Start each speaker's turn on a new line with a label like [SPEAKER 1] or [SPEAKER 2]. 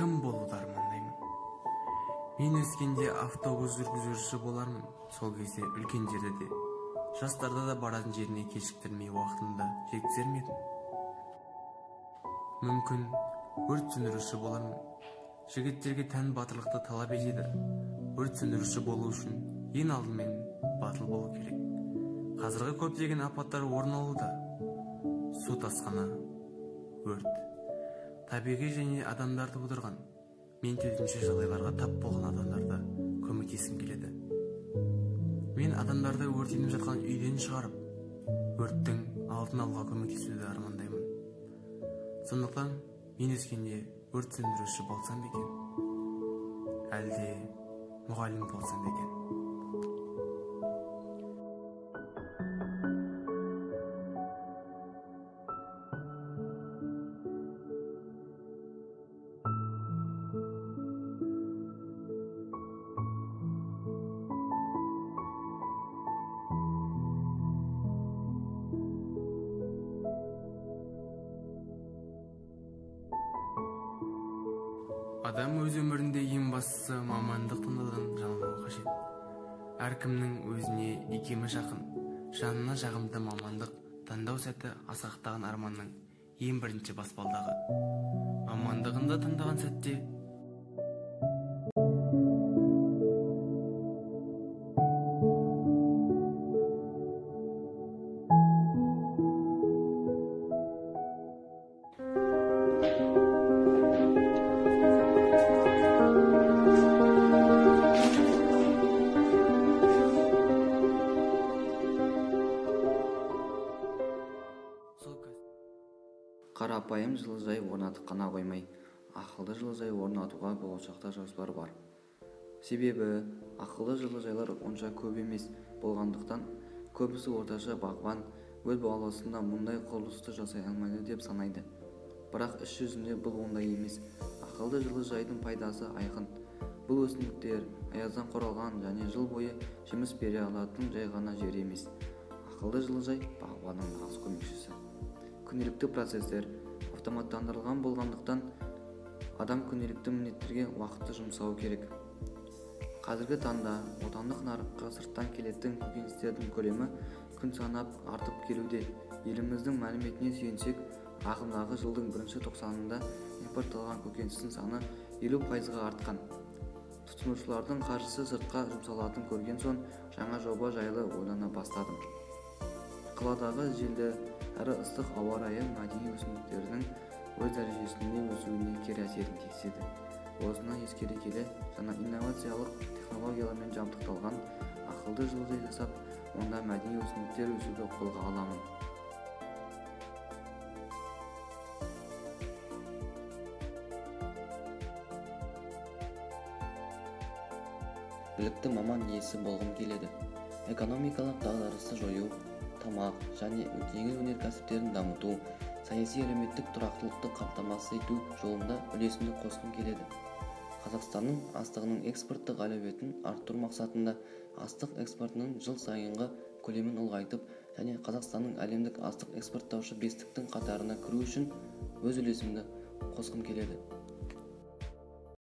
[SPEAKER 1] Кім болуды армандаймын? Мен өскенде автобус жүргізушісі болармын. Сол кезде үлкендерді де, жастарды да баратын жеріне кешіктірмей уақытында жеткізер ме едім? Мүмкін өрт сөндіруші болармын. Жігіттерге тән батырлықты талап етеді. Өрт сөндіруші болу үшін ең алдымен батыл болу керек. Қазіргі көптеген апаттар орын алуда. Су тасқыны, өрт, табиғи және адамдар тудырған. Мен төтенше жағдайларға тап болған адамдарды көмектескім келеді. Мен адамдарды өртеніп жатқан үйден шығарып, өрттің алдын алуға көмектесуді армандаймын. Сондықтан мен өскенде өрт сөндіруші болсам ба екен? Әлде мұғалім болсам ба екен? Адам өз өмірінде ең бастысы мамандық таңдаудан жаңылмауы қажет. Әркімнің өзіне икемі жақын, жанына жағымды мамандық таңдау сәті асқақтаған арманның ең бірінші баспалдағы. Мамандығында таңдаған сәтте
[SPEAKER 2] Қарапайым жылыжай орнатып қана қоймай, ақылды жылыжай орнатуға болашақта жоспар бар. Себебі ақылды жылыжайлар онша көп емес болғандықтан, көбісі орташа бағбан өз баласында мұндай құрылысты жасай алмайды деп санайды. Бірақ іс жүзінде бұл ондай емес. Ақылды жылыжайдың пайдасы айқын. Бұл өсімдіктер аяздан қорғалған және жыл бойы жеміс бере алатын жай ғана жер емес. Ақылды жылыжай бағбанның нағыз көмекшісі. Күнделікті процестер автоматтандырылған болғандықтан, адам күнделікті міндеттерге уақытты жұмсауы керек. Қазіргі таңда отандық нарыққа сырттан келетін көкөністердің көлемі күн санап артып келуде. Еліміздің мәліметіне сүйенсек, ағымдағы жылдың бірінші тоқсанында импортталған көкөністің саны 50%-ға артқан. Тұтынушылардың қаржысы сыртқа жұмсалатын көрген соң, жаңа жоба жайлы ойлана бастадым. Қаладағы желді әрі ыстық ауа райы мәдени өсімдіктердің өз дәрежесінде өсуіне кері әсерін тигізеді. Осыны ескере келе, жаңа инновациялық технологиялармен жабдықталған ақылды жылыжай жасап, онда мәдени өсімдіктер өсіруді қолға аламын.
[SPEAKER 3] Білікті маман иесі болғым келеді. Экономикалық дағдарысты жою, тамақ және жеңіл өнеркәсіптерін дамыту, саяси әлеуметтік тұрақтылықты қамтамасыз ету жолында үлесімді қосқым келеді. Қазақстанның астығының экспорттық әлеуетін арттыру мақсатында астық экспортының жыл сайынғы көлемін ұлғайтып және Қазақстанның әлемдік астық экспорттаушы бестіктің қатарына кіру үшін өз үлесімді қосқым келеді.